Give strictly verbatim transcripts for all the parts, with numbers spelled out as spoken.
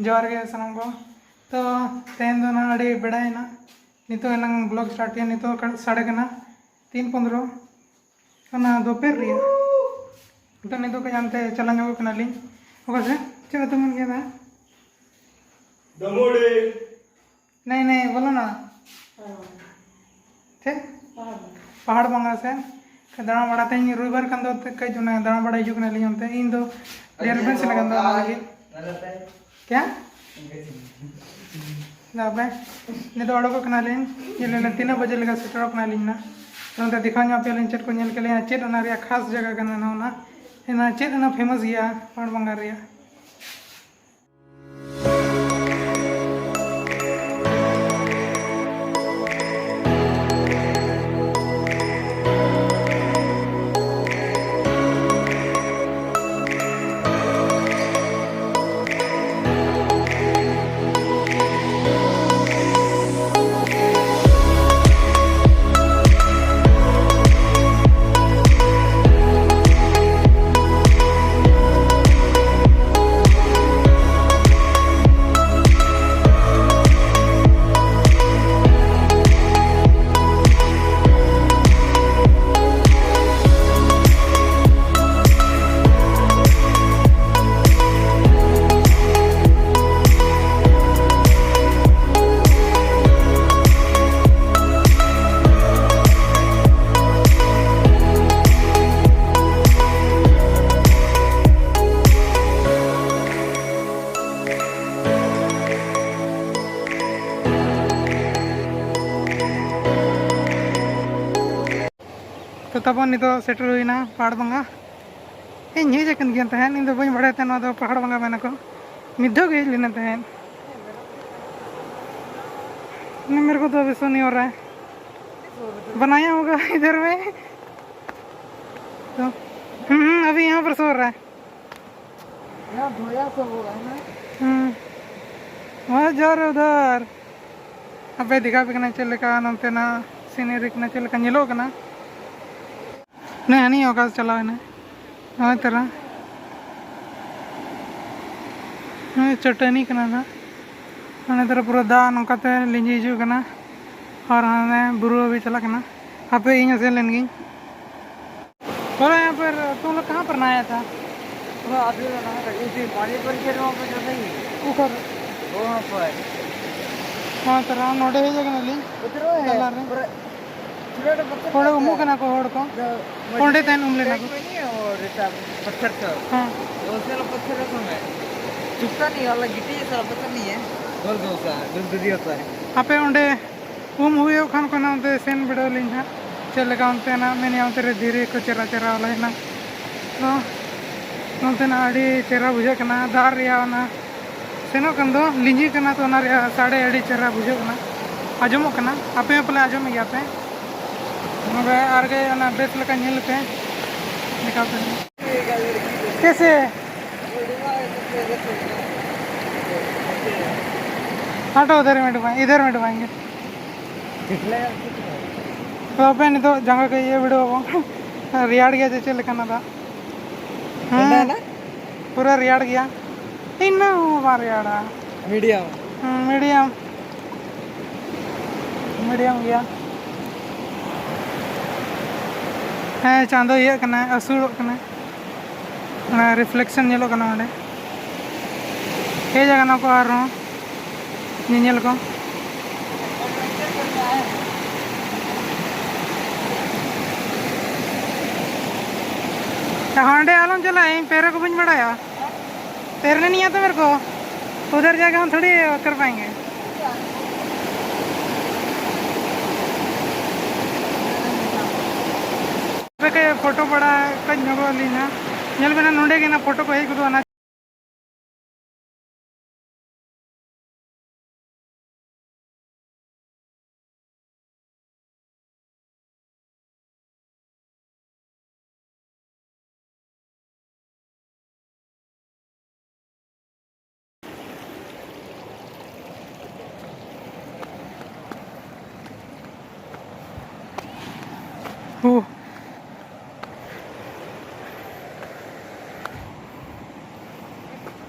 ᱡᱚᱦᱟᱨ ᱜᱮ ᱥᱟᱱᱟᱢ ᱠᱚ᱾ ᱛᱚ, ᱛᱮᱦᱮᱧ ᱫᱚ ᱱᱟᱦᱟᱜ ᱟᱹᱰᱤ ᱵᱮᱲᱟᱭᱮᱱᱟ, ᱱᱤᱛᱚᱜ ᱮᱱᱟᱝ vlog start ᱦᱩᱭᱩᱜᱼᱟ᱾ ᱱᱤᱛᱚᱜ ᱠᱟ-, ᱥᱟᱲᱮ ᱠᱟᱱᱟ ᱛᱤᱱ ᱯᱚᱱᱨᱚ, ᱚᱱᱟ ᱫᱚᱯᱮᱨ ᱨᱮᱭᱟᱜ᱾ ᱱᱤᱛᱚᱜ, ᱱᱤᱛᱚᱜ ᱠᱟᱹᱡ ᱦᱟᱱᱛᱮ ᱪᱟᱞᱟᱣ ᱧᱚᱜᱚᱜ ᱠᱟᱱᱟᱞᱤᱧ᱾ ᱚᱠᱟ ᱥᱮᱫ? ᱪᱮᱫ ᱟᱹᱛᱩ ᱢᱮᱱ ᱠᱮᱫᱟ? ᱫᱟᱢᱳᱰᱤ᱾ ᱱᱮᱭ, ᱱᱮᱭ, ᱵᱚᱞᱚ ᱱᱟ᱾ ᱪᱮᱫ? ᱯᱟᱦᱟᱲ ᱵᱚᱸᱜᱟ ᱥᱮ ᱫᱟᱬᱟ ᱵᱟᱲᱟ᱾ ᱛᱮᱦᱮᱧ ᱨᱚᱵᱤᱵᱟᱨ ᱠᱟᱱ ᱫᱚ ᱠᱟᱹᱡ ᱚᱱᱟ ᱫᱟᱬᱟ ᱵᱟᱲᱟ ᱦᱤᱡᱩᱜ ᱠᱟᱱᱟᱞᱤᱧ ᱚᱱᱛᱮ᱾ ᱤᱧ ᱫᱚ ᱰᱮᱦᱮᱨᱟᱰᱩᱱ ᱥᱮᱱ ᱟᱠᱟᱱ ᱫᱚ ᱚᱱᱟ ᱞᱟᱹᱜᱤᱫ᱾ ᱠᱮ? ᱛᱚᱵᱮ ᱱᱤᱛᱚᱜ ᱚᱰᱚᱠᱚᱜ ᱠᱟᱱᱟᱞᱤᱧ, ᱧᱮᱞ ᱞᱮᱱᱟ ᱛᱤᱱᱟᱹᱜ ᱵᱟᱡᱮ ᱞᱮᱠᱟ ᱥᱮᱴᱮᱨᱚᱜ ᱠᱟᱱᱟᱞᱤᱧ ᱱᱟ᱾ ᱱᱚᱱᱛᱮ ᱫᱮᱠᱷᱟᱣ ᱧᱚᱜ ᱟᱯᱮᱭᱟᱞᱤᱧ ᱪᱮᱫ ᱠᱚ ᱧᱮᱞ ᱠᱮᱫ ᱞᱤᱧᱟ, ᱪᱮᱫ ᱚᱱᱟ ᱨᱮᱭᱟᱜ ᱠᱷᱟᱥ ᱡᱟᱭᱜᱟ ᱠᱟᱱᱟ ᱱᱚᱣᱟ, ᱚᱱᱟ ᱪᱮᱫ ᱚᱱᱟ famous ᱜᱮᱭᱟ ᱯᱟᱦᱟᱲ ᱵᱚᱸᱜᱟ ᱨᱮᱭᱟᱜ᱾ ᱛᱚ ᱛᱟᱵᱚᱱ ᱱᱤᱛᱚᱜ ᱥᱮᱴᱮᱨ ᱦᱩᱭᱱᱟ ᱯᱟᱦᱟᱲ ᱵᱚᱸᱜᱟ᱾ ᱤᱧ ᱦᱮᱡ ᱟᱠᱟᱱ ᱜᱮᱭᱟ ᱛᱟᱦᱮᱸᱫ, ᱤᱧ ᱫᱚ ᱵᱟᱹᱧ ᱵᱟᱲᱟᱭ ᱛᱟᱦᱮᱸᱫ ᱱᱚᱣᱟ ᱫᱚ ᱯᱟᱦᱟᱲ ᱵᱚᱸᱜᱟ ᱢᱮᱱᱟᱠᱚ᱾ ᱢᱤᱫ ᱫᱷᱟᱣ ᱜᱮ ᱦᱮᱡ ᱞᱮᱱᱟ ᱛᱟᱦᱮᱸᱫ᱾ नहीं, मेरे को तो अभी सुनी हो रहा है, बनाया होगा इधर में। तो हम्म, हम्म, अभी यहाँ पर सो रहा है। यहाँ धोया सब होगा ना। हम्म। वहाँ जा रहे उधर। ᱟᱯᱮ ᱫᱮᱠᱷᱟᱣ ᱟᱯᱮ ᱠᱟᱱᱟ ᱪᱮᱫ ᱞᱮᱠᱟ ᱱᱚᱱᱛᱮᱱᱟᱜ scenery ᱠᱟᱱᱟ, ᱪᱮᱫ ᱞᱮᱠᱟ ᱧᱮᱞᱚᱜ ᱠᱟᱱᱟ᱾ ᱱᱮ ᱦᱟᱹᱱᱤ ᱚᱠᱟ ᱥᱮᱫ ᱪᱟᱞᱟᱣ ᱮᱱᱟᱭ? ᱱᱚᱜᱼᱚᱭ ᱛᱚᱨᱟ᱾ ᱦᱮᱸ, ᱪᱟᱹᱴᱟᱹᱱᱤ ᱠᱟᱱᱟ ᱱᱟᱦᱟᱜ᱾ ᱦᱟᱱᱮ ᱫᱷᱟᱨᱮ ᱯᱩᱨᱟᱹ ᱫᱟᱜ ᱱᱚᱝᱠᱟ ᱛᱮ ᱞᱤᱸᱡᱤ ᱦᱤᱡᱩᱜ ᱠᱟᱱᱟ ᱟᱨ ᱦᱟᱱᱮ ᱵᱩᱨᱩ ᱦᱟᱹᱵᱤᱡ ᱪᱟᱞᱟᱜ ᱠᱟᱱᱟ᱾ ᱦᱟᱯᱮ, ᱤᱧ ᱦᱚᱸ ᱥᱮᱱ ᱞᱮᱱ ᱜᱤᱧ᱾ बोला, यहाँ पर तुम लोग कहाँ पर नहाया था? वो अभी वो नहा रहे, उसी पानी पर खेल वहाँ पर जो नहीं। ऊपर। वहाँ पर। हाँ, तो राम नोडे ही जगह नहीं। उधर वो है, ᱫᱟᱞᱟᱱ ᱨᱮ᱾ पूरा छोटा पत्थर ᱚᱸᱰᱮ ᱩᱢᱩᱜ ᱠᱟᱱᱟ ᱠᱚ ᱦᱚᱲ ᱠᱚ᱾ ᱚᱸᱰᱮ ᱛᱟᱦᱮᱱ ᱩᱢ ᱞᱮᱱᱟ ᱠᱚ᱾ ᱦᱮᱸ᱾ ᱪᱩᱯᱛᱟ ᱱᱤᱭᱟᱹ ᱵᱟᱞᱟ ᱜᱤᱴᱤ ᱥᱟᱞᱟ ᱯᱟᱛᱷᱟᱨ ᱱᱤᱭᱟᱹ᱾ ᱜᱳᱞ ᱜᱳᱞ ᱥᱟ, ᱜᱳᱞ ᱜᱳᱞ ᱫᱤᱭᱟ ᱦᱳᱛᱟ ᱦᱮ᱾ ᱟᱯᱮ ᱚᱸᱰᱮ ᱩᱢ ᱦᱩᱭᱩᱜ ᱠᱷᱟᱱ ᱠᱚ ᱚᱱᱛᱮ ᱥᱮᱱ ᱵᱤᱰᱟᱹᱣ ᱞᱤᱧ ᱦᱟᱸᱜ᱾ ᱪᱮᱫ ᱞᱮᱠᱟ ᱚᱱᱛᱮᱱᱟᱜ ᱢᱮᱱᱮᱜᱼᱟ, ᱚᱱᱛᱮ ᱨᱮ ᱫᱷᱤᱨᱤ ᱠᱚ ᱪᱮᱨᱟ ᱪᱮᱨᱟ ᱞᱟᱭᱱᱟ᱾ ᱛᱚ ᱱᱚᱱᱛᱮᱱᱟᱜ ᱟᱹᱰᱤ ᱪᱮᱦᱨᱟ ᱵᱩᱡᱷᱟᱹᱜ ᱠᱟᱱᱟ, ᱫᱟᱜ ᱨᱮᱭᱟᱜ ᱚᱱᱟ ᱥᱮᱱᱚᱜ ᱠᱟᱱ ᱫᱚ ᱞᱤᱸᱡᱤ ᱠᱟᱱᱟ, ᱛᱚ ᱚᱱᱟ ᱨᱮᱭᱟᱜ ᱥᱟᱰᱮ ᱟᱹᱰᱤ ᱪᱮᱦᱨᱟ ᱵᱩᱡᱷᱟᱹᱜ ᱠᱟᱱᱟ, ᱟᱸᱡᱚᱢᱚᱜ ᱠᱟᱱᱟ᱾ ᱟᱯᱮ ᱦᱚᱸ ᱯᱟᱞᱮ ᱟᱸᱡᱚᱢᱮᱫ ᱜᱮᱭᱟ ᱯᱮ᱾ ᱱᱚᱰᱮ ᱟᱨᱜᱮ ᱚᱱᱟ ᱵᱮᱥ ᱞᱮᱠᱟ ᱧᱮᱞ ᱯᱮ᱾ ᱫᱮᱠᱷᱟᱣ ᱯᱮ᱾ ᱠᱮᱥᱮ? हटो, उधर में डुबाएं, इधर में डुबाएंगे। ᱛᱚ ᱟᱯᱮ ᱱᱤᱛᱚᱜ ᱡᱟᱸᱜᱟ ᱠᱚ ᱤᱭᱟᱹ ᱵᱤᱰᱟᱹᱣ ᱟᱵᱚᱱ᱾ ᱨᱮᱭᱟᱲ ᱜᱮᱭᱟ ᱡᱮ ᱪᱮᱫ ᱞᱮᱠᱟᱱᱟ ᱫᱟᱜ᱾ ᱦᱮᱸ᱾ ᱴᱷᱟᱱᱰᱟ ᱦᱮᱱᱟᱜ? ᱯᱩᱨᱟᱹ ᱨᱮᱭᱟᱲ ᱜᱮᱭᱟ᱾ ᱤᱱᱟᱹᱜ ᱦᱚᱸ ᱵᱟᱝ ᱨᱮᱭᱟᱲᱟ᱾ ᱢᱤᱰᱤᱭᱟᱢ᱾ ᱦᱩᱸ, ᱢᱤᱰᱤᱭᱟᱢ᱾ ᱢᱤᱰᱤᱭᱟᱢ ᱜᱮᱭᱟ᱾ ᱦᱮᱸ, ᱪᱟᱸᱫᱚ ᱤᱭᱟᱹᱜ ᱠᱟᱱᱟᱭ, ᱟᱹᱥᱩᱲᱚᱜ ᱠᱟᱱᱟᱭ᱾ ᱚᱱᱟ reflection ᱧᱮᱞᱚᱜ ᱠᱟᱱᱟ ᱚᱸᱰᱮ᱾ ᱦᱮᱡ ᱟᱠᱟᱱᱟ ᱠᱚ ᱟᱨᱦᱚᱸ ᱧᱮᱧᱮᱞ ᱠᱚ᱾ ᱦᱟᱸᱰᱮ ᱟᱞᱚᱢ ᱪᱟᱞᱟᱜᱼᱟ, ᱤᱧ ᱯᱮᱨᱮ ᱠᱚ ᱵᱟᱹᱧ ᱵᱟᱲᱟᱭᱟ᱾ तैरने नहीं आता मेरे को, उधर जाके हम थोड़ी कर पाएंगे। ᱟᱯᱮ ᱠᱟᱹᱡ ᱯᱷᱳᱴᱳ ᱵᱟᱲᱟ ᱠᱟᱹᱡ ᱧᱚᱜᱚᱜ ᱟᱹᱞᱤᱧ ᱦᱟᱸᱜ᱾ ᱧᱮᱞ ᱵᱮᱱ ᱦᱟᱸᱜ, ᱱᱚᱸᱰᱮ ᱜᱮ ᱱᱟᱜ ᱯᱷᱳᱴᱳ ᱠᱚ ᱦᱮᱡ ᱜᱚᱫᱚᱜᱼᱟ ᱱᱟᱜ᱾ ᱳᱦ᱾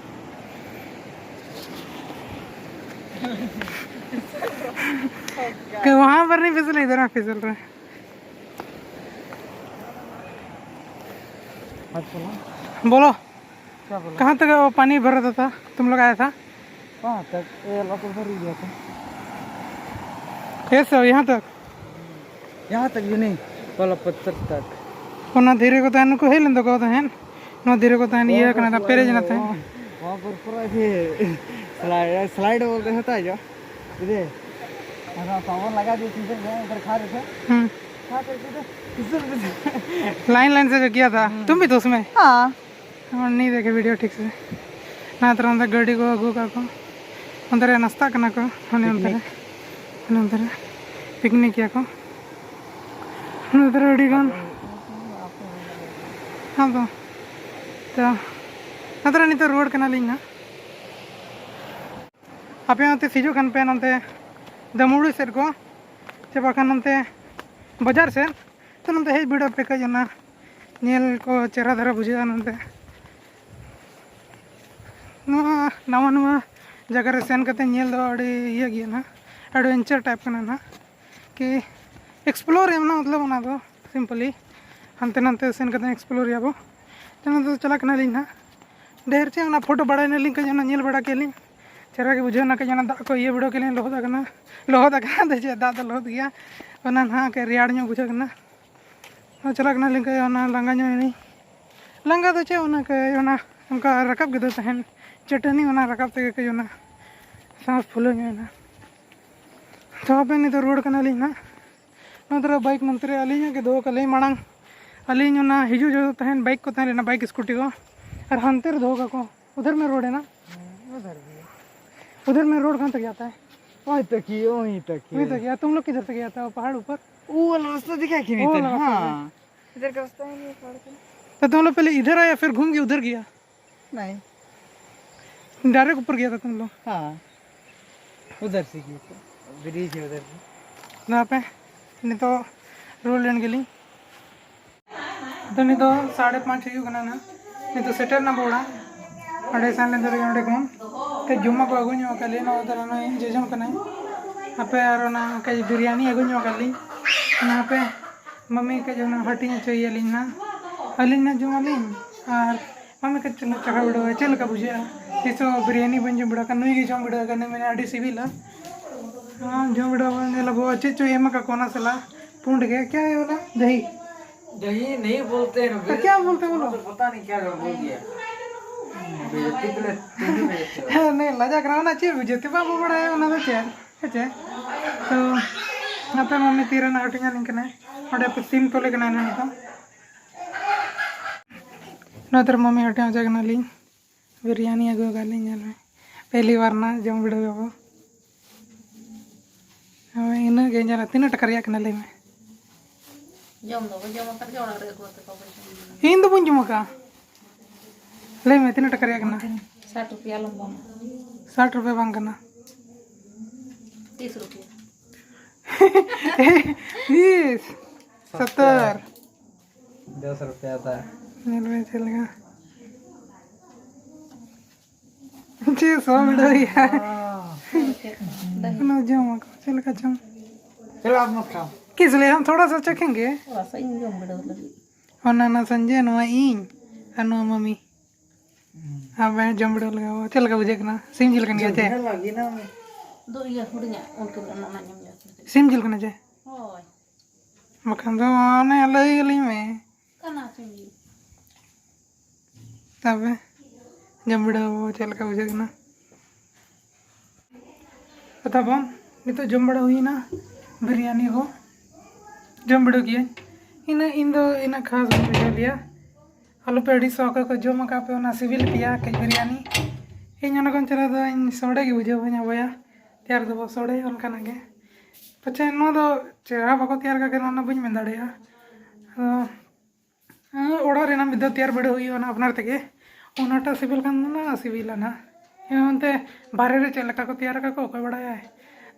कि वहाँ पर नहीं फिसले, इधर में फिसल रहा है। मत बोलो। बोलो, क्या बोला? कहाँ तक वो पानी भरा था, तुम लोग आया था? कहाँ तक? ये लोग उधर ही गया था। ये सब यहाँ तक? यहाँ तक भी नहीं, वाला पत्थर तक। ᱚᱱᱟ ᱫᱷᱤᱨᱤ ᱠᱚ ᱛᱟᱦᱮᱱ, ᱱᱩᱠᱩ ᱦᱮᱡ ᱞᱮᱱ ᱛᱟᱠᱚ ᱛᱟᱦᱮᱸᱫ, ᱱᱚᱣᱟ ᱫᱷᱤᱨᱤ ᱠᱚ ᱛᱟᱦᱮᱱ, ᱤᱭᱟᱹ ᱠᱟᱱᱟ, ᱛᱟᱦᱮᱸᱫ, ᱯᱮᱨᱮᱡ ᱮᱱᱟ ᱛᱟᱦᱮᱸᱫ᱾ वहाँ पर पूरा ये स्लाइड, स्लाइड बोलते होता है जो, इधर ऐसा साबुन लगा दिए, शीशे में उधर खा रहे थे, हम्म। खा करके तो फिसल, फिसल। लाइन लाइन से जो किया था, तुम भी तो उसमें? हाँ। ᱦᱚᱸ, ᱱᱤᱭᱟᱹ ᱫᱮᱠᱷᱮ ᱵᱷᱤᱰᱤᱭᱳ ᱴᱷᱤᱠ ᱥᱮ᱾ ᱱᱟ ᱛᱚᱨᱟ ᱚᱱᱛᱮ ᱜᱟᱹᱰᱤ ᱠᱚ ᱟᱹᱜᱩ ᱠᱟᱜ ᱠᱚ, ᱚᱱᱛᱮ ᱨᱮ ᱱᱟᱥᱛᱟ ᱠᱟᱱᱟ ᱠᱚ, ᱦᱟᱱᱮ ᱚᱱᱛᱮ ᱨᱮ, ᱦᱟᱱᱮ ᱚᱱᱛᱮ ᱨᱮ ᱯᱤᱠᱱᱤᱠ ᱜᱮᱭᱟ ᱠᱚ᱾ ᱦᱟᱱᱮ ᱚᱱᱛᱮ ᱨᱮ ᱟᱹᱰᱤ ᱜᱟᱱ᱾ ᱦᱮᱸ ᱛᱚ, ᱛᱚ ᱱᱚᱛᱮ ᱨᱮ ᱱᱤᱛᱚᱜ ᱨᱩᱣᱟᱹᱲ ᱠᱟᱱᱟᱞᱤᱧ ᱱᱟᱦᱟᱜ᱾ ᱟᱯᱮ ᱦᱚᱸ ᱛᱤᱥ ᱦᱤᱡᱩᱜ ᱠᱷᱟᱱ ᱯᱮ ᱱᱚᱱᱛᱮ ᱫᱟᱹᱢᱩᱲᱩ ᱥᱮᱫ ᱠᱚ, ᱪᱮ ᱵᱟᱠᱷᱟᱱ ᱱᱚᱱᱛᱮ ᱵᱟᱡᱟᱨ ᱥᱮᱫ, ᱛᱚ ᱱᱚᱱᱛᱮ ᱦᱮᱡ ᱵᱤᱰᱟᱹᱣ ᱯᱮ ᱠᱟᱹᱡ, ᱚᱱᱟ ᱧᱮᱞ ᱠᱚ ᱪᱮᱦᱨᱟ ᱫᱷᱟᱨᱟ ᱵᱩᱡᱷᱟᱹᱜᱼᱟ ᱱᱚᱱᱛᱮ᱾ ᱱᱚᱣᱟ ᱱᱟᱣᱟ ᱱᱟᱣᱟ ᱡᱟᱭᱜᱟ ᱨᱮ ᱥᱮᱱ ᱠᱟᱛᱮ ᱧᱮᱞ ᱫᱚ ᱟᱹᱰᱤ ᱤᱭᱟᱹ ᱜᱮᱭᱟ ᱱᱟᱦᱟᱜ, adventure type ᱠᱟᱱᱟ ᱱᱟᱦᱟᱜ, ᱠᱤ explore ᱮᱢ ᱢᱚᱛᱞᱚᱵ ᱚᱱᱟ ᱫᱚ simply ᱦᱟᱱᱛᱮ ᱱᱟᱱᱛᱮ ᱥᱮᱱ ᱠᱟᱛᱮ explore ᱮᱭᱟᱵᱚ᱾ ᱛᱚ ᱱᱚᱛᱮ ᱫᱚ ᱪᱟᱞᱟᱜ ᱠᱟᱱᱟᱞᱤᱧ ᱱᱟᱦᱟᱜ ᱰᱷᱮᱨ ᱪᱮ ᱚᱱᱟ ᱯᱷᱳᱴᱳ ᱵᱟᱲᱟᱭ ᱱᱟᱞᱤᱧ ᱠᱟᱹᱡ, ᱚᱱᱟ ᱧᱮᱞ ᱵᱟᱲᱟ ᱠᱮᱫ ᱞᱤᱧ, ᱪᱮᱦᱨᱟ ᱜᱮ ᱵᱩᱡᱷᱟᱹᱣ ᱮᱱᱟ ᱠᱟᱹᱡ, ᱚᱱᱟ ᱫᱟᱜ ᱠᱚ ᱤᱭᱟᱹ ᱵᱟᱲᱟ ᱠᱮᱫ ᱞᱤᱧ, ᱞᱚᱦᱚᱫ ᱟᱠᱟᱱᱟ, ᱞᱚᱦᱚᱫ ᱟᱠᱟᱱᱟ ᱫᱚ ᱪᱮᱫ, ᱫᱟᱜ ᱫᱚ ᱞᱚᱦᱚᱫ ᱜᱮᱭᱟ, ᱚᱱᱟ ᱱᱟᱦᱟᱜ ᱠᱟᱹᱡ ᱨᱮᱭᱟᱲ ᱧᱚᱜ ᱵᱩᱡᱷᱟᱹᱜ ᱠᱟᱱᱟ᱾ ᱟᱨ ᱪᱟᱞᱟᱜ ᱠᱟᱱᱟᱞᱤᱧ ᱠᱟᱹᱡ ᱚᱱᱟ ᱞᱟᱸᱜᱟ ᱧᱚᱜ ᱮᱱᱟᱹᱧ, ᱞᱟᱸᱜᱟ ᱫᱚ ᱪᱮᱫ, ᱚᱱᱟ ᱠᱟᱹᱡ ᱚᱱᱟ ᱚᱱᱠᱟ ᱨᱟᱠᱟᱵ ᱜᱮ ᱫᱚ ᱛᱟᱦᱮᱱ ᱪᱟᱹᱴᱟᱹᱱᱤ, ᱚᱱᱟ ᱨᱟᱠᱟᱵ ᱛᱮᱜᱮ ᱠᱟᱹᱡ ᱚᱱᱟ ᱥᱟᱸᱥ ᱯᱷᱩᱞᱟᱹᱣ ᱧᱚᱜ ᱮᱱᱟ᱾ ᱛᱚ ᱦᱟᱯᱮ ᱱᱤᱛᱚᱜ ᱨᱩᱣᱟᱹᱲ ᱠᱟᱱᱟᱞᱤᱧ ᱱᱟᱦᱟᱜ᱾ ᱱᱚᱛᱮ ᱨᱮ ᱵᱟᱭᱤᱠ ᱱᱚᱛᱮ ᱨᱮ ᱟᱹᱞᱤᱧᱟᱜ ᱜᱮ ᱫᱚᱦᱚ ᱠᱟᱜ ᱞᱤᱧ ᱢᱟᱲᱟᱝ᱾ ᱟᱹᱞᱤᱧ ᱚᱱᱟ ᱦᱤᱡᱩᱜ ᱡᱚᱠᱷᱚᱡ ᱛᱟᱦᱮᱱ ᱵᱟᱭᱤᱠ ᱠᱚ ᱛᱟᱦᱮᱸ ᱞᱮᱱᱟ, ᱵᱟᱭᱤᱠ ᱥᱠᱩᱴᱤ ᱠᱚ, ᱟᱨ ᱦᱟᱱᱛᱮ ᱨᱮ ᱫᱚᱦᱚ ᱠᱟᱠᱚ, ᱩᱫᱷᱟᱨ ᱢᱮ ᱨᱳᱰ ᱦᱮᱱᱟ᱾ उधर भी है। ᱩᱫᱷᱟᱨ ᱢᱮ ᱨᱳᱰ ᱠᱟᱱ ᱛᱟᱠᱚ ᱛᱟᱭ᱾ वहीं तक ही, वहीं तक ही। वहीं तक गया, तुम लोग किधर से गया था पहाड़ ऊपर? वो वाला रास्ता दिखा कि वो नहीं वाला था? रास्ता हाँ। इधर का रास्ता है, ये पहाड़ का। तो तुम लोग पहले इधर आया, फिर घूम के उधर गया? नहीं। डायरेक्ट ऊपर गया था तुम लोग? हाँ, उधर से गया था, ब्रिज है उधर से। ᱱᱚᱣᱟ ᱯᱮ ᱱᱤᱛᱚᱜ ᱨᱩᱣᱟᱹᱲ ᱞᱮᱱ ᱜᱮᱞᱤᱧ᱾ ᱛᱚ ᱱᱤᱛᱚᱜ ᱥᱟᱲᱮ ᱯᱟᱸᱪ ᱦᱩᱭᱩᱜ ᱠᱟᱱᱟ ᱱᱟᱦᱟᱜ᱾ ᱱᱤᱛᱚᱜ ᱥᱮᱴᱮᱨ ᱱᱟ ᱵᱚ ᱚᱲᱟᱜ᱾ ᱚᱸᱰᱮ ᱥᱮᱱ ᱞᱮᱱ ᱛᱚᱨᱟ ᱚᱸᱰᱮ ᱠᱷᱚᱱ ᱠᱟᱹᱡ ᱡᱚᱢᱟᱜ ᱠᱚ ᱟᱹᱜᱩ ᱧᱚᱜ ᱟᱠᱟᱫ ᱞᱤᱧ, ᱱᱚᱣᱟ ᱫᱚ ᱱᱚᱜᱼᱚᱭ ᱡᱚᱡᱚᱢ ᱠᱟᱱᱟᱭ᱾ ᱟᱯᱮ ᱟᱨ ᱚᱱᱟ ᱠᱟᱹᱡ ᱵᱤᱨᱭᱟᱱᱤ ᱟᱹᱜᱩ ᱧᱚᱜ ᱟᱠᱟᱫ ᱞᱤᱧ, ᱚᱱᱟ ᱟᱯᱮ ᱢᱟᱢᱤ ᱠᱟᱹᱡ ᱚᱱᱟ ᱦᱟᱹᱴᱤᱧ ᱦᱚᱪᱚᱭᱮᱭᱟᱞᱤᱧ ᱱᱟᱦᱟᱜ᱾ ᱟᱹᱞᱤᱧ ᱱᱟᱦᱟᱜ ᱡᱚᱢᱟᱞᱤᱧ ᱟᱨ ᱢᱟᱢᱤ ᱠᱟᱹᱡ ᱪᱚᱸᱫᱟ ᱪᱟᱠᱷᱟ ᱵᱤᱰᱟᱹᱣᱟ, ᱪᱮᱫ ᱞᱮᱠᱟ ᱵᱩᱡᱷᱟᱹᱜᱼᱟ? ᱛᱤᱥ ᱦᱚᱸ ᱵᱤᱨᱭᱟᱱᱤ ᱵᱟᱹᱧ ᱡᱚᱢ ᱵᱟᱲᱟ ᱟᱠᱟᱫ, ᱱᱩᱭ ᱜᱮ ᱡᱚᱢ ᱵᱤᱰᱟᱹᱣ ᱟᱠᱟᱫ, ᱱᱩᱭ ᱢᱮᱱᱟ ᱟᱹᱰᱤ ᱥᱤᱵᱤᱞᱟ᱾ ᱟᱢ ᱡᱚᱢ ᱵᱤᱰᱟᱹᱣ ᱵᱚᱱ ᱧᱮᱞ ᱟᱵᱚ, ᱪᱮᱫ ᱪᱚᱭ ᱮᱢ ᱟᱠᱟᱫ ᱠᱚ ᱚᱱᱟ ᱥᱟᱞᱟᱜ ᱯᱩᱸᱰ ᱜᱮ, ᱠᱭᱟ ᱦᱮ ᱵᱚᱞᱟ? ᱫᱟᱦᱤ᱾ दही नहीं बोलते हैं ना, तो क्या बोलते हैं बोलो? तो पता नहीं क्या बोलते हैं। बेइज्जती के लिए तुम भी बेइज्जती हो। नहीं, ᱞᱟᱡᱟᱜ ᱠᱟᱱᱟ, ᱚᱱᱟ ᱪᱮᱫ ᱵᱩᱡᱷᱟᱹᱣ ᱛᱮ ᱵᱟᱵᱚ ᱵᱟᱲᱟᱭᱟ, ᱚᱱᱟ ᱫᱚ ᱪᱮᱫ? ᱦᱮᱸ ᱪᱮ? ᱛᱚ ᱟᱯᱮ ᱢᱟᱢᱤ ᱛᱤᱨᱮ ᱱᱟᱦᱟᱜ ᱦᱟᱹᱴᱤᱧ ᱟᱹᱞᱤᱧ ᱠᱟᱱᱟᱭ, ᱚᱸᱰᱮ ᱯᱮ ᱥᱤᱢ ᱛᱚᱞᱮ ᱠᱟᱱᱟᱭ ᱱᱟᱦᱟᱜ ᱱᱤᱛᱚᱜ᱾ ᱱᱚᱛᱮ ᱨᱮ ᱢᱟᱢᱤ ᱦᱟᱹᱴᱤᱧ ᱦᱚᱪᱚ ᱠᱟᱱᱟᱞᱤᱧ, ᱵᱤᱨᱭᱟᱱᱤ ᱟᱹᱜᱩ ᱟᱠᱟᱫ ᱞᱤᱧ, ᱧᱮᱞ ᱢᱮ, ᱯᱮᱦᱞᱤ ᱵᱟᱨ ᱱᱟᱦᱟᱜ ᱡᱚᱢ ᱵᱤᱰᱟᱹᱣ ᱟᱵᱚ᱾ ᱦᱳᱭ, ᱤᱱᱟᱹᱜ ᱜᱮ ᱧᱮᱞᱟ᱾ ᱛᱤᱱᱟᱹᱜ ᱴᱟᱠᱟ ᱨᱮᱭᱟᱜ ᱠᱟᱱᱟ ᱞᱟᱹᱭ ᱢᱮ? ᱡᱚᱢ ᱫᱚ ᱵᱟᱹᱧ ᱡᱚᱢ ᱟᱠᱟᱫ ᱜᱮᱭᱟ, ᱚᱲᱟᱜ ᱨᱮ ᱟᱹᱜᱩ ᱠᱟᱛᱮ ᱠᱚ ᱵᱟᱹᱧ ᱡᱚᱢ ᱟᱠᱟᱫᱟ᱾ ᱤᱧ ᱫᱚ ᱵᱟᱹᱧ ᱡᱚᱢ ᱟᱠᱟᱫᱼᱟ᱾ ᱞᱟᱹᱭ ᱢᱮ, ᱛᱤᱱᱟᱹᱜ ᱴᱟᱠᱟ ᱨᱮᱭᱟᱜ ᱠᱟᱱᱟ? ᱥᱟᱴ ᱨᱩᱯᱤᱭᱟ ᱟᱞᱚᱢ ᱠᱚᱢᱟ᱾ ᱥᱟᱴ ᱨᱩᱯᱤᱭᱟ ᱵᱟᱝ ᱠᱟᱱᱟ᱾ ᱛᱤᱥ ᱨᱩᱯᱤᱭᱟ? ᱛᱤᱥ? ᱥᱚᱛᱛᱚᱨ᱾ ᱫᱚᱥ ᱨᱩᱯᱤᱭᱟ ᱛᱟ᱾ ᱧᱮᱞ ᱢᱮ ᱪᱮᱫ ᱞᱮᱠᱟ᱾ ᱪᱮᱫ ᱥᱚ ᱵᱤᱰᱟᱹᱣ ᱦᱩᱭᱩᱜᱼᱟ? ᱚᱱᱟ ᱡᱚᱢ ᱟᱠᱚ, ᱪᱮᱫ ᱞᱮᱠᱟ ᱪᱚᱝ? ᱪᱮᱫ ᱞᱮᱠᱟ ᱢᱚᱡᱽ ᱠᱷᱟᱢ? ᱠᱤᱥ ᱞᱮ ᱦᱟᱢ ᱛᱷᱚᱲᱟ ᱥᱟ ᱪᱟᱠᱷᱮᱝᱜᱮ᱾ ᱛᱷᱚᱲᱟ ᱥᱟ ᱤᱧ ᱡᱚᱢ ᱵᱤᱰᱟᱹᱣ ᱞᱟᱹᱜᱤᱫ᱾ ᱚᱱᱟ ᱱᱟ ᱥᱟᱱᱡᱮ, ᱱᱚᱣᱟ ᱤᱧ ᱟᱨ ᱱᱚᱣᱟ ᱢᱟᱢᱤ᱾ ᱦᱩᱸ᱾ ᱟᱵᱮ ᱡᱚᱢ ᱵᱤᱰᱟᱹᱣ ᱞᱮᱜᱟ ᱵᱚ᱾ ᱪᱮᱫ ᱞᱮᱠᱟ ᱵᱩᱡᱷᱟᱹᱜ ᱠᱟᱱᱟ? ᱥᱤᱢ ᱡᱤᱞ ᱠᱟᱱ ᱜᱮᱭᱟ ᱪᱮ? ᱡᱤᱞ ᱞᱟᱹᱜᱤᱫ ᱱᱟ᱾ ᱫᱚ ᱤᱭᱟᱹ ᱦᱩᱰᱤᱧᱟᱜ ᱩᱱᱠᱩ ᱫᱚ ᱚᱱᱟ ᱚᱱᱟ ᱧᱟᱢ ᱜᱮᱭᱟ᱾ ᱥᱤᱢ ᱡᱤᱞ ᱠᱟᱱᱟ ᱪᱮ? ᱦᱳᱭ᱾ ᱵᱟᱠᱷᱟᱱ ᱫᱚ ᱚᱱᱮ ᱞᱟᱹᱭ ᱟᱹᱞᱤᱧ ᱢᱮ᱾ ᱠᱟᱱᱟ ᱥᱤᱢ ᱡᱤᱞ᱾ ᱛᱚᱵᱮ ᱡᱚᱢ ᱵᱤᱰᱟᱹᱣ ᱟᱵᱚ ᱪᱮᱫ ᱞᱮᱠᱟ ᱵᱩᱡᱷᱟᱹᱜ ᱠᱟᱱᱟ᱾ ᱛᱟᱵᱚᱱ ᱱᱤᱛᱚᱜ ᱡᱚᱢ ᱵᱟᱲᱟ ᱦᱩᱭᱱᱟ ᱵᱤᱨᱭᱟᱱᱤ ᱠᱚ᱾ ᱡᱚᱢ ᱵᱤᱰᱟᱹᱣ ᱠᱮᱜᱼᱟᱹᱧ᱾ ᱤᱱᱟᱹ ᱤᱧ ᱫᱚ ᱤᱱᱟᱹᱜ ᱠᱷᱟᱥ ᱵᱟᱹᱧ ᱵᱩᱡᱷᱟᱹᱣ ᱞᱮᱭᱟ᱾ ᱟᱞᱚᱯᱮ ᱟᱹᱲᱤᱥᱚᱜᱼᱟ, ᱚᱠᱚᱭ ᱠᱚ ᱡᱚᱢ ᱟᱠᱟᱫ ᱯᱮ ᱚᱱᱟ ᱥᱤᱵᱤᱞ ᱯᱮᱭᱟ ᱠᱟᱹᱡ ᱵᱤᱨᱭᱟᱱᱤ᱾ ᱤᱧ ᱚᱱᱟ ᱠᱷᱚᱱ ᱪᱮᱦᱨᱟ ᱫᱚ ᱤᱧ ᱥᱚᱲᱮ ᱜᱮ ᱵᱩᱡᱷᱟᱹᱣ ᱵᱟᱹᱧ ᱟᱵᱚᱭᱟ᱾ ᱛᱮᱭᱟᱨ ᱫᱚᱵᱚ ᱥᱚᱲᱮ ᱚᱱᱠᱟᱱᱟᱜ ᱜᱮ᱾ ᱯᱟᱪᱷᱮ ᱱᱚᱣᱟ ᱫᱚ ᱪᱮᱦᱨᱟ ᱵᱟᱠᱚ ᱛᱮᱭᱟᱨ ᱠᱟᱜ ᱠᱟᱱᱟ, ᱚᱱᱟ ᱵᱟᱹᱧ ᱢᱮᱱ ᱫᱟᱲᱮᱭᱟᱜᱼᱟ᱾ ᱟᱫᱚ ᱦᱮᱸ, ᱚᱲᱟᱜ ᱨᱮᱱᱟᱜ ᱢᱤᱫ ᱫᱷᱟᱣ ᱛᱮᱭᱟᱨ ᱵᱤᱰᱟᱹᱣ ᱦᱩᱭᱩᱜᱼᱟ ᱱᱟᱜ ᱟᱯᱱᱟᱨ ᱛᱮᱜᱮ᱾ ᱚᱱᱟᱴᱟᱜ ᱥᱤᱵᱤᱞ ᱠᱷᱟᱱ ᱫᱚ ᱱᱟᱜ ᱥᱤᱵᱤᱞᱟ ᱱᱟᱜ᱾ ᱦᱮᱸ, ᱚᱱᱛᱮ ᱵᱟᱦᱨᱮ ᱨᱮ ᱪᱮᱫ ᱞᱮᱠᱟ ᱠᱚ ᱛᱮᱭᱟᱨ ᱟᱠᱟᱫ ᱠᱚ ᱚᱠᱚᱭ ᱵᱟᱲᱟᱭᱟᱭ᱾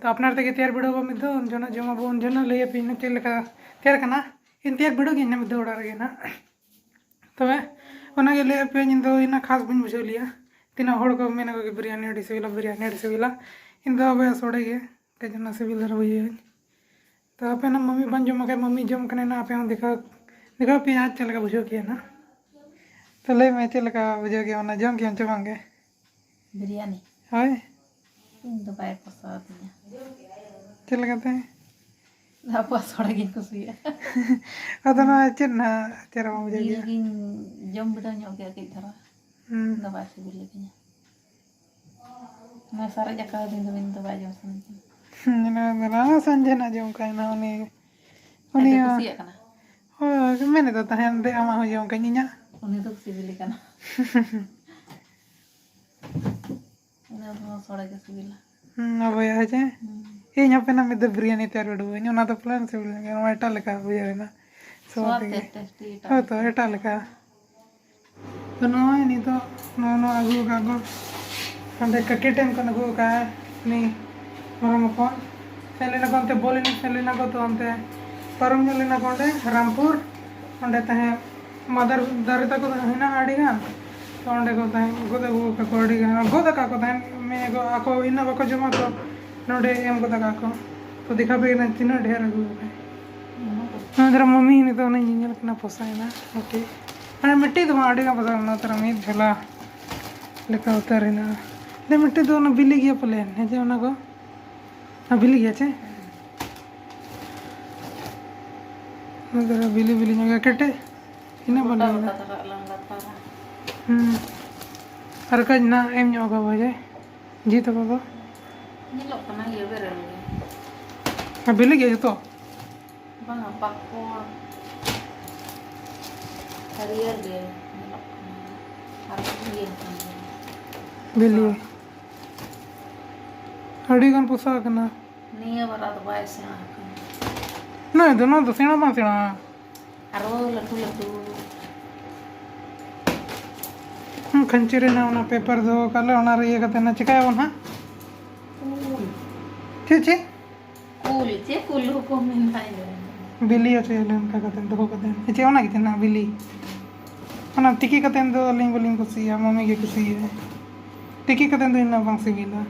ᱛᱚ ᱟᱯᱱᱟᱨ ᱛᱮᱜᱮ ᱛᱮᱭᱟᱨ ᱵᱤᱰᱟᱹᱣ ᱵᱚᱱ ᱢᱤᱫ ᱫᱷᱟᱣ, ᱩᱱ ᱡᱚᱱᱟ ᱡᱚᱢ ᱟᱵᱚᱱ, ᱩᱱ ᱡᱚᱱᱟ ᱞᱟᱹᱭ ᱟᱯᱮ ᱤᱧ ᱪᱮᱫ ᱞᱮᱠᱟ ᱛᱮᱭᱟᱨ ᱠᱟᱱᱟ᱾ ᱤᱧ ᱛᱮᱭᱟᱨ ᱵᱤᱰᱟᱹᱣ ᱜᱮ ᱤᱧ ᱢᱤᱫ ᱫᱷᱟᱣ ᱚᱲᱟᱜ ᱨᱮᱜᱮ ᱱᱟᱜ᱾ ᱛᱚᱵᱮ ᱚᱱᱟᱜᱮ ᱞᱟᱹᱭ ᱟᱯᱮ, ᱤᱧ ᱫᱚ ᱤᱱᱟᱹᱜ ᱠᱷᱟᱥ ᱵᱟᱹᱧ ᱵᱩᱡᱷᱟᱹᱣ ᱞᱮᱭᱟ᱾ ᱛᱤᱱᱟᱹᱜ ᱦᱚᱲ ᱠᱚ ᱢᱮᱱᱟ ᱠᱚ ᱠᱤ ᱵᱤᱨᱭᱟᱱᱤ ᱟᱹᱰᱤ ᱥᱤᱵᱤᱞᱟ, ᱵᱤᱨᱭᱟᱱᱤ ᱟᱹᱰᱤ ᱥᱤᱵᱤᱞᱟ᱾ ᱤᱧ ᱫᱚ ᱟᱵᱚᱭᱟᱜ ᱥᱚᱲᱮ ᱜᱮ ᱠᱟᱡ ᱚᱱᱟ ᱥᱤᱵᱤᱞ ᱫᱷᱟᱨᱟ ᱵᱩᱡᱷᱟᱹᱣᱟᱹᱧ᱾ ᱛᱚ ᱟᱯᱮ ᱱᱟᱜ ᱢᱟᱢᱤ ᱵᱟᱝ ᱡᱚᱢ ᱠᱟᱱᱟ ᱱᱟ, ᱟᱯᱮ ᱦᱚᱸ ᱫᱮᱠᱷᱟᱣ, ᱫᱮᱠᱷᱟᱣ ᱯᱮᱭᱟ ᱪᱮᱫ ᱞᱮᱠᱟ ᱵᱩᱡᱷᱟᱹᱣ ᱠᱮᱭᱟ ᱱᱟ᱾ ᱛᱚ ᱞᱟᱹᱭ ᱢᱮ ᱪᱮᱫ ᱞᱮᱠᱟ ᱵᱩᱡᱷᱟᱹᱣ ᱠᱮᱭᱟ ᱚᱱᱟ, ᱡᱚᱢ ᱠᱮᱭᱟᱢ ᱪᱮ ᱵᱟᱝ ᱜᱮ? ᱵᱤᱨᱭᱟᱱᱤ? ᱦᱳᱭ᱾ ᱤᱧ ᱫᱚ ᱵᱟᱭ ᱯᱚᱥᱟᱣ ᱟᱹᱫᱤᱧᱟ᱾ ᱪᱮᱫ ᱞᱮᱠᱟᱛᱮ? ᱟᱵᱚᱣᱟᱜ ᱥᱚᱲᱮ ᱜᱤᱧ ᱠᱩᱥᱤᱭᱟᱜᱼᱟ᱾ ᱟᱫᱚ ᱱᱚᱣᱟ ᱪᱮᱫ ᱱᱟᱜ ᱪᱮᱦᱨᱟ ᱵᱟᱢ ᱵᱩᱡᱷᱟᱹᱣ ᱡᱤᱞ ᱠᱮᱫᱟ? ᱜᱤᱧ ᱡᱚᱢ ᱵᱤᱰᱟᱹᱣ ᱧᱚᱜ ᱠᱮᱫᱟ ᱠᱟᱹᱡ ᱫᱷᱟᱨᱟ᱾ ᱦᱩᱸ᱾ ᱤᱧ ᱫᱚ ᱵᱟᱭ ᱥᱤᱵᱤᱞ ᱞᱤᱫᱤᱧᱟ᱾ ᱚᱱᱟ ᱥᱟᱨᱮᱡ ᱟᱠᱟᱣ ᱫᱤᱱ ᱫᱚ ᱤᱧ ᱫᱚ ᱵᱟᱭ ᱡᱚᱢ ᱥᱟᱱᱟᱧ ᱠᱟᱱᱟ᱾ ᱦᱩᱸ, ᱚᱱᱟ ᱫᱚ ᱱᱟᱣᱟ ᱥᱟᱸᱡᱮ ᱱᱟᱜ ᱡᱚᱢ ᱠᱟᱭ ᱱᱟ ᱩᱱᱤ᱾ ᱟᱡ ᱩᱱᱤ ᱫᱚ ᱦᱚᱸ᱾ ᱠᱩᱥᱤᱭᱟᱜ ᱠᱟᱱᱟ? ᱦᱳᱭ, ᱢᱮᱱᱮᱫ ᱫᱚ ᱛᱟᱦᱮᱸᱫ ᱫᱮ ᱟᱢᱟᱜ ᱦᱚᱸ ᱡᱚᱢ ᱠᱟᱹᱧ ᱤᱧᱟᱹᱜ᱾ ᱩᱱᱤ ᱫᱚ ᱥᱤᱵᱤᱞᱮ ᱠᱟᱱᱟ᱾ ᱩᱱᱤ ᱫᱚ ᱥᱚᱲᱮ ᱜᱮ ᱥᱤᱵᱤᱞᱟ᱾ ᱦᱩᱸ, ᱟᱵᱚᱭᱟᱜ ᱦᱮᱸ ᱪᱮ? ᱦᱩᱸ᱾ ᱤᱧ ᱦᱟᱯᱮ ᱱᱟᱜ ᱢᱤᱫ ᱫᱚ ᱵᱤᱨᱭᱟᱱᱤ ᱛᱮᱭᱟᱨ ᱩᱰᱩᱠᱟᱹᱧ, ᱚᱱᱟ ᱫᱚ ᱯᱟᱞᱮᱱ ᱥᱤᱵᱤᱞ ᱧᱚᱜ ᱜᱮᱭᱟ, ᱱᱚᱣᱟ ᱮᱴᱟᱜ ᱞᱮᱠᱟ ᱵᱩᱡᱷᱟᱹᱣ ᱮᱱᱟ᱾ ᱥᱚ ᱥᱚᱣᱟᱫ ᱛᱮᱜᱮ᱾ ᱛᱮ ᱴᱮᱥᱴᱤ ᱮᱴᱟᱜ ᱦᱳᱭ ᱛᱚ, ᱞᱮᱠᱟ᱾ ᱮᱴᱟᱜ ᱞᱮᱠᱟ᱾ ᱛᱚ ᱱᱚᱜᱼᱚᱭ ᱱᱤᱛᱚᱜ ᱱᱚᱜᱼᱚ ᱱᱚᱣᱟ ᱟᱹᱜᱩ ᱟᱠᱟᱫ ᱠᱚ, ᱦᱟᱸᱰᱮ ᱠᱟᱹᱠᱤ ᱴᱷᱮᱱ ᱠᱷᱚᱱ ᱟᱹᱜᱩ ᱟᱠᱟᱫᱼᱟ ᱩᱱᱤ ᱢᱟᱨᱟᱝ ᱦᱚᱯᱚᱱ᱾ ᱥᱮᱱ ᱞᱮᱱᱟ ᱠᱚ ᱚᱱᱛᱮ ᱵᱚᱞ ᱮᱱᱮᱡ, ᱥᱮᱱ ᱞᱮᱱᱟ ᱠᱚ ᱛᱚ ᱚᱱᱛᱮ ᱯᱟᱨᱚᱢ ᱧᱚᱜ ᱞᱮᱱᱟ ᱠᱚ ᱚᱸᱰᱮ ᱨᱟᱢᱯᱩᱨ, ᱚᱸᱰᱮ ᱛᱟᱦᱮᱸ ᱢᱟᱫᱟᱨ ᱫᱟᱨᱮ ᱛᱟᱠᱚ ᱫᱚ ᱦᱮᱱᱟᱜᱼᱟ ᱟᱹᱰᱤ ᱜᱟᱱ᱾ ᱛᱚ ᱚᱸᱰᱮ ᱠᱚ ᱛᱟᱦᱮᱸ ᱜᱚᱫ ᱟᱹᱜᱩ ᱟᱠᱟᱫ ᱠᱚ ᱟᱹᱰᱤ ᱜᱟᱱ, ᱜᱚᱫ ᱟᱠᱟᱫ ᱠᱚ ᱛᱟᱦᱮᱸᱫ, ᱢᱮᱱ ᱟᱠᱚ ᱟᱠᱚ ᱤᱱᱟᱹᱜ ᱵᱟᱠᱚ ᱡᱚᱢᱟ ᱛᱚ ᱱᱚᱸᱰᱮ ᱮᱢ ᱜᱚᱫ ᱟᱠᱟᱫ ᱠᱚ᱾ ᱛᱚ ᱫᱮᱠᱷᱟ ᱯᱮ ᱠᱟᱱᱟ ᱛᱤᱱᱟᱹᱜ ᱰᱷᱮᱨ ᱟᱹᱜᱩ ᱟᱠᱟᱫ᱾ ᱱᱚᱣᱟ ᱫᱷᱟᱨᱟ ᱢᱟᱹᱢᱤ ᱱᱤᱛᱚᱜ ᱚᱱᱮ ᱧᱮᱧᱮᱞ ᱠᱟᱱᱟ ᱯᱚᱥᱟᱭᱮᱱᱟ᱾ ᱳᱠᱮ, ᱢᱟᱱᱮ ᱢᱤᱫᱴᱤᱡ ᱫᱚ ᱵᱟᱝ, ᱟᱹᱰᱤ ᱜᱟᱱ ᱯᱚᱥᱟᱭᱮᱱᱟ᱾ ᱱᱚᱣᱟ ᱫᱷᱟᱨᱟ ᱢᱤᱫ ᱡᱷᱚᱞᱟ ᱞᱮᱠᱟ ᱩᱛᱟᱹᱨ ᱦᱮᱱᱟᱜᱼᱟ᱾ ᱫᱮ ᱢᱤᱫᱴᱤᱡ ᱫᱚ ᱚᱱᱟ ᱵᱤᱞᱤ ᱜᱮᱭᱟ ᱯᱟᱞᱮᱱ, ᱦᱮᱸ ᱪᱮ ᱚᱱᱟ ᱠᱚ? ᱦᱮᱸ, ᱵᱤᱞᱤ ᱜᱮᱭᱟ ᱪᱮ? ᱚᱱᱟ ᱫᱷᱟᱨᱟ ᱵᱤᱞᱤ ᱵᱤᱞᱤ ᱧᱚᱜ ᱜᱮᱭᱟ, ᱠᱮᱴᱮᱡ᱾ ᱤᱱᱟᱹ ᱜᱚᱴᱟ ᱵᱟᱞᱮ ᱜᱚᱴᱟ ᱫᱷᱟᱨᱟ ᱟᱞᱟᱝ ᱞᱟᱛᱟᱨᱟ᱾ ᱦᱩᱸ᱾ ᱟᱨ ᱠᱟᱹᱡ ᱱᱟᱜ ᱮᱢ ᱧᱚᱜ ᱟᱠᱚ ᱵᱷᱟᱡᱮ᱾ ᱡᱤ ᱛᱟᱠᱚ ᱠᱚ᱾ ᱧᱮᱞᱚᱜ ᱠᱟᱱᱟ ᱤᱭᱟᱹ ᱵᱮᱨᱮᱞ ᱜᱮ᱾ ᱟᱨ ᱵᱤᱞᱤ ᱜᱮ ᱡᱚᱛᱚ? ᱵᱟᱝᱟ, ᱯᱟᱠᱚᱲ᱾ ᱦᱟᱹᱨᱭᱟᱹᱲ ᱜᱮ ᱧᱮᱞᱚᱜ ᱠᱟᱱᱟ᱾ ᱟᱨ ᱤᱭᱟᱹ ᱠᱟᱱ ᱜᱮᱭᱟ᱾ ᱵᱤᱞᱤ᱾ ᱟᱹᱰᱤ ᱜᱟᱱ ᱯᱚᱥᱟᱜ ᱠᱟᱱᱟ᱾ ᱱᱤᱭᱟᱹ ᱵᱟᱨ ᱟᱫᱚ ᱵᱟᱭ ᱥᱮᱬᱟ ᱟᱠᱟᱱᱟ᱾ ᱱᱚᱣᱟ ᱫᱚ, ᱱᱚᱣᱟ ᱫᱚ ᱥᱮᱬᱟ ᱵᱟᱝ ᱥᱮᱬᱟ᱾ ᱟᱨᱚ ᱞᱟᱹᱴᱩ ᱞᱟᱹᱴᱩ᱾ ᱦᱩᱸ, ᱠᱷᱟᱹᱧᱪᱤ ᱨᱮᱱᱟᱜ ᱚᱱᱟ ᱯᱮᱯᱟᱨ ᱫᱚᱦᱚ ᱠᱟᱜ ᱞᱮ, ᱚᱱᱟ ᱨᱮ ᱤᱭᱟᱹ ᱠᱟᱛᱮ ᱱᱟ ᱪᱤᱠᱟᱹᱭᱟᱵᱚᱱ ᱦᱟᱸᱜ? ᱩᱞ᱾ ᱪᱮᱫ, ᱪᱮᱫ? ᱠᱩᱞ, ᱪᱮᱫ ᱠᱩᱞ ᱠᱚ ᱢᱮᱱᱫᱟ ᱤᱧ ᱫᱚ᱾ ᱵᱤᱞᱤ ᱦᱚᱪᱚᱭᱟᱞᱮ ᱚᱱᱠᱟ ᱠᱟᱛᱮ ᱫᱚᱦᱚ ᱠᱟᱛᱮ᱾ ᱪᱮᱫ ᱚᱱᱟ ᱜᱮ ᱛᱟᱦᱮᱱᱟ ᱵᱤᱞᱤ? ᱚᱱᱟ ᱛᱤᱠᱤ ᱠᱟᱛᱮ ᱫᱚ ᱟᱹᱞᱤᱧ ᱵᱟᱹᱞᱤᱧ ᱠᱩᱥᱤᱭᱟᱜᱼᱟ, ᱢᱟᱢᱤ ᱜᱮ ᱠᱩᱥᱤᱭᱟᱜᱼᱟ᱾ ᱛᱤᱠᱤ ᱠᱟᱛᱮ ᱫᱚ ᱤᱱᱟᱹᱜ ᱵᱟᱝ ᱥᱤᱵᱤᱞᱟ᱾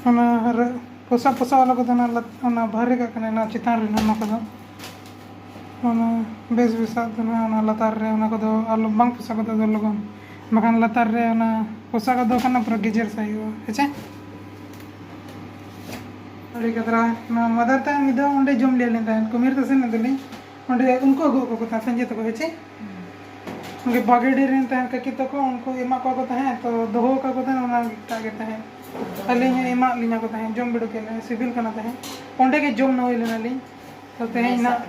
ᱚᱱᱟ ᱨᱮ ᱯᱚᱥᱟ ᱯᱚᱥᱟ ᱵᱟᱞᱟ ᱠᱚᱫᱚ ᱚᱱᱟ ᱞᱟᱛ-, ᱚᱱᱟ ᱵᱷᱟᱨᱮ ᱠᱟᱜ ᱠᱟᱱᱟ, ᱚᱱᱟ ᱪᱮᱛᱟᱱ ᱨᱮ ᱚᱱᱟ ᱠᱚᱫᱚ᱾ ᱚᱱᱟ ᱵᱮᱥ ᱵᱮᱥᱟᱜ ᱫᱚ ᱱᱟᱦᱟᱜ ᱚᱱᱟ ᱞᱟᱛᱟᱨ ᱨᱮ ᱚᱱᱟ ᱠᱚᱫᱚ ᱟᱞᱚ, ᱵᱟᱝ ᱯᱚᱥᱟ ᱜᱚᱫᱚᱜ ᱫᱚ ᱞᱚᱜᱚᱱ, ᱵᱟᱠᱷᱟᱱ ᱞᱟᱛᱟᱨ ᱨᱮ ᱚᱱᱟ ᱯᱚᱥᱟ ᱜᱚᱫᱚᱜ ᱠᱷᱟᱱ ᱯᱩᱨᱟᱹ ᱜᱮᱡᱮᱨ ᱥᱟᱭ ᱦᱩᱭᱩᱜᱼᱟ, ᱦᱮᱸ ᱪᱮ? ᱟᱹᱰᱤ ᱠᱟᱛᱨᱟ ᱱᱚᱣᱟ ᱢᱟᱫᱟᱨ ᱛᱟᱦᱮᱱ ᱢᱤᱫ ᱫᱷᱟᱣ ᱚᱸᱰᱮ ᱡᱚᱢ ᱞᱮᱭᱟ ᱞᱮᱱ ᱛᱟᱦᱮᱸᱫ, ᱠᱩᱢᱤᱨ ᱛᱟᱥᱮᱱ ᱟᱫᱚᱞᱤᱧ ᱚᱸᱰᱮ ᱩᱱᱠᱩ ᱟᱹᱜᱩ ᱟᱠᱚ ᱠᱚ ᱛᱟᱦᱮᱸᱫ, ᱥᱟᱸᱡᱮ ᱛᱟᱠᱚ, ᱦᱮᱸ ᱪᱮ? ᱚᱸᱰᱮ ᱵᱟᱜᱮᱰᱤ ᱨᱮᱱ ᱛᱟᱦᱮᱸᱫ ᱠᱟᱹᱠᱤ ᱛᱟᱠᱚ, ᱩᱱᱠᱩ ᱮᱢᱟ ᱠᱚᱣᱟ ᱠᱚ ᱛᱟᱦᱮᱸᱫ, ᱛᱚ ᱫᱚᱦᱚ ᱠᱟᱠᱚ ᱛᱟᱦᱮᱸᱫ, ᱚᱱᱟ ᱴᱟᱜ ᱜᱮ ᱛᱟᱦᱮᱸᱫ᱾ ᱟᱹᱞᱤᱧ ᱦᱚᱸ ᱮᱢᱟᱜ ᱞᱤᱧᱟ ᱠᱚ ᱛᱟᱦᱮᱸᱫ, ᱡᱚᱢ ᱵᱤᱰᱟᱹᱣ ᱠᱮᱫ ᱞᱤᱧ, ᱥᱤᱵᱤᱞ ᱠᱟᱱᱟ ᱛᱟᱦᱮᱸᱫ᱾ ᱚᱸᱰᱮ ᱜᱮ ᱡᱚᱢ ᱱᱟᱹᱣᱟᱹᱭ ᱞᱮᱱᱟᱞᱤᱧ᱾ ᱛᱚ ᱛᱮᱦᱮᱧ ᱱᱟᱜ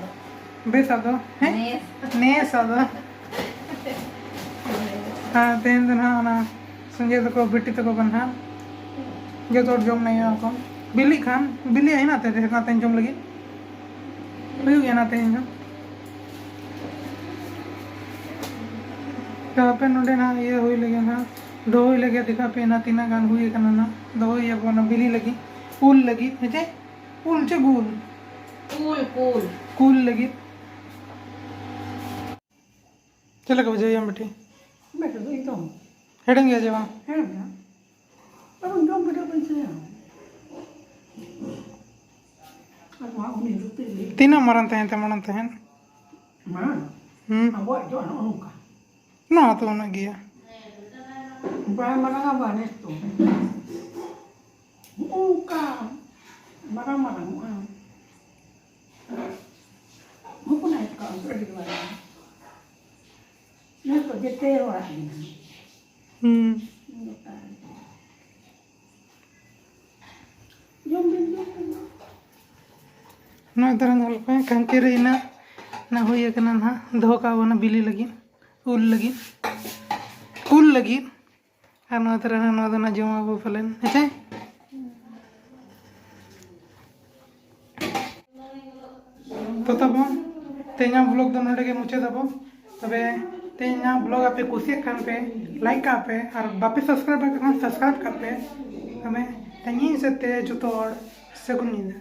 ᱵᱮᱥᱟᱜ ᱫᱚ, ᱦᱮᱸ? ᱱᱮᱥ᱾ ᱱᱮᱥᱟᱜ ᱫᱚ᱾ ᱟᱨ ᱛᱮᱦᱮᱧ ᱫᱚ ᱱᱟᱦᱟᱜ ᱚᱱᱟ ᱥᱚᱸᱡᱚᱭ ᱛᱟᱠᱚ, ᱵᱤᱴᱤ ᱛᱟᱠᱚ ᱠᱚ ᱱᱟᱦᱟᱜ ᱡᱚᱛᱚ ᱦᱚᱲ ᱡᱚᱢ ᱱᱟᱹᱭᱟ ᱠᱚ᱾ ᱵᱤᱞᱤᱜ ᱠᱷᱟᱱ, ᱵᱤᱞᱤᱜᱼᱟ ᱦᱮᱱᱟᱜ ᱛᱮ, ᱦᱮᱱᱟᱜ ᱛᱮᱧ ᱡᱚᱢ ᱞᱟᱹᱜᱤᱫ᱾ ᱦᱩᱭᱩᱜ ᱜᱮᱭᱟ ᱱᱟᱦᱟᱜ ᱛᱮᱦᱮᱧ ᱫᱚ᱾ ᱛᱚ ᱟᱯᱮ ᱱᱚᱰᱮ ᱱᱟᱦᱟᱜ ᱤᱭᱟᱹ ᱦᱩᱭ ᱞᱟᱹᱜᱤᱫ ᱱᱟᱦᱟᱜ, ᱫᱚᱦᱚᱭ ᱞᱟᱹᱜᱤᱫ ᱫᱮᱠᱷᱟᱣ ᱯᱮ ᱱᱟᱦᱟᱜ ᱛᱤᱱᱟᱹᱜ ᱜᱟᱱ ᱦᱩᱭ ᱟᱠᱟᱱᱟ ᱱᱟᱦᱟᱜ᱾ ᱫᱚᱦᱚᱭᱟᱵᱚ ᱚᱱᱟ ᱵᱤᱞᱤ ᱞᱟᱹᱜᱤᱫ, ᱩᱞ ᱞᱟᱹᱜᱤᱫ, ᱦᱮᱸ ᱪᱮ? ᱩᱞ ᱪᱮ ᱜᱩᱞ? ᱠᱩᱞ, ᱠᱩᱞ᱾ ᱠᱩᱞ ᱞᱟᱹᱜᱤᱫ᱾ ᱪᱮᱫ ᱞᱮᱠᱟ ᱵᱩᱡᱷᱟᱹᱣ ᱭᱟᱢ ᱵᱤᱴᱤ? ᱵᱮᱥ ᱜᱮ ᱮᱠᱫᱚᱢ᱾ ᱦᱮᱲᱮᱢ ᱜᱮᱭᱟ ᱪᱮ ᱵᱟᱝ? ᱦᱮᱲᱮᱢ ᱜᱮᱭᱟ᱾ ᱟᱫᱚ ᱡᱚᱢ ᱠᱟᱛᱮ ᱵᱟᱹᱧ ᱪᱟᱹᱭᱟ᱾ ᱟᱨ ᱱᱚᱣᱟ ᱩᱱᱤ ᱦᱤᱞᱳᱜ ᱛᱮ ᱞᱟᱹᱭ ᱛᱤᱱᱟᱹᱜ ᱢᱟᱨᱟᱝ ᱛᱟᱦᱮᱱ ᱛᱟᱢ ᱢᱟᱲᱟᱝ ᱛᱟᱦᱮᱸᱫ? ᱢᱟᱲᱟᱝ? ᱦᱩᱸ᱾ ᱟᱵᱚᱣᱟᱜ ᱡᱚ ᱱᱚᱜᱼᱚ ᱱᱚᱝᱠᱟ᱾ ᱱᱚᱣᱟ ᱛᱚ ᱩᱱᱟᱹᱜ ᱜᱮᱭᱟ᱾ ᱵᱟᱭ ᱢᱟᱨᱟᱝᱟ ᱵᱟ ᱱᱮᱥ ᱫᱚ᱾ ᱱᱚᱜᱼᱚ ᱱᱚᱝᱠᱟ ᱢᱟᱨᱟᱝ ᱢᱟᱨᱟᱝ ᱚᱜᱼᱟ᱾ ᱦᱚᱯᱚᱱᱟᱜ ᱮ ᱠᱟᱜᱼᱟ, ᱟᱹᱰᱤ ᱢᱟᱨᱟᱝ᱾ ᱱᱮᱥ ᱫᱚ ᱡᱮᱛᱮ ᱦᱚᱲᱟᱜ ᱜᱮ ᱢᱮᱱᱟᱜᱼᱟ᱾ ᱦᱩᱸ᱾ ᱜᱚᱴᱟ᱾ ᱡᱚᱢ ᱵᱤᱱ, ᱡᱚᱢ ᱵᱤᱱ᱾ ᱱᱚᱜᱼᱚᱭ ᱛᱟᱨᱟ ᱧᱮᱞ ᱯᱮ, ᱠᱷᱟᱧᱪᱤ ᱨᱮ ᱤᱱᱟᱹᱜ, ᱤᱱᱟᱹᱜ ᱦᱩᱭ ᱟᱠᱟᱱᱟ ᱱᱟᱦᱟᱜ, ᱫᱚᱦᱚ ᱠᱟᱜ ᱵᱚᱱᱟ ᱵᱤᱞᱤ ᱞᱟᱹᱜᱤᱫ, ᱩᱞ ᱞᱟᱹᱜᱤᱫ, ᱩᱞ ᱞᱟᱹᱜᱤᱫ᱾ ᱟᱨ ᱱᱚᱣᱟ ᱛᱟᱨᱟ ᱱᱟᱦᱟᱜ, ᱱᱚᱣᱟ ᱫᱚ ᱱᱟᱦᱟᱜ ᱡᱚᱢ ᱟᱵᱚ ᱯᱟᱞᱮᱱ, ᱦᱮᱸ ᱪᱮ? ᱛᱚ ᱛᱟᱵᱚᱱ ᱛᱮᱦᱮᱧᱟᱜ vlog ᱫᱚ ᱱᱚᱰᱮ ᱜᱮ ᱢᱩᱪᱟᱹᱫ ᱟᱵᱚᱱ᱾ ᱛᱚᱵᱮ ᱛᱮᱦᱮᱧᱟᱜ vlog ᱟᱯᱮ ᱠᱩᱥᱤᱭᱟᱜ ᱠᱷᱟᱱ ᱯᱮ, like ᱠᱟᱜ ᱯᱮ, ᱟᱨ ᱵᱟᱯᱮ subscribe ᱟᱠᱟᱫ ᱠᱷᱟᱱ subscribe ᱠᱟᱜ ᱯᱮ᱾ ᱛᱚᱵᱮ ᱛᱮᱦᱮᱧ ᱥᱮᱫ ᱛᱮ ᱡᱚᱛᱚ ᱦᱚᱲ ᱥᱟᱹᱜᱩᱱ ᱧᱤᱫᱟᱹ᱾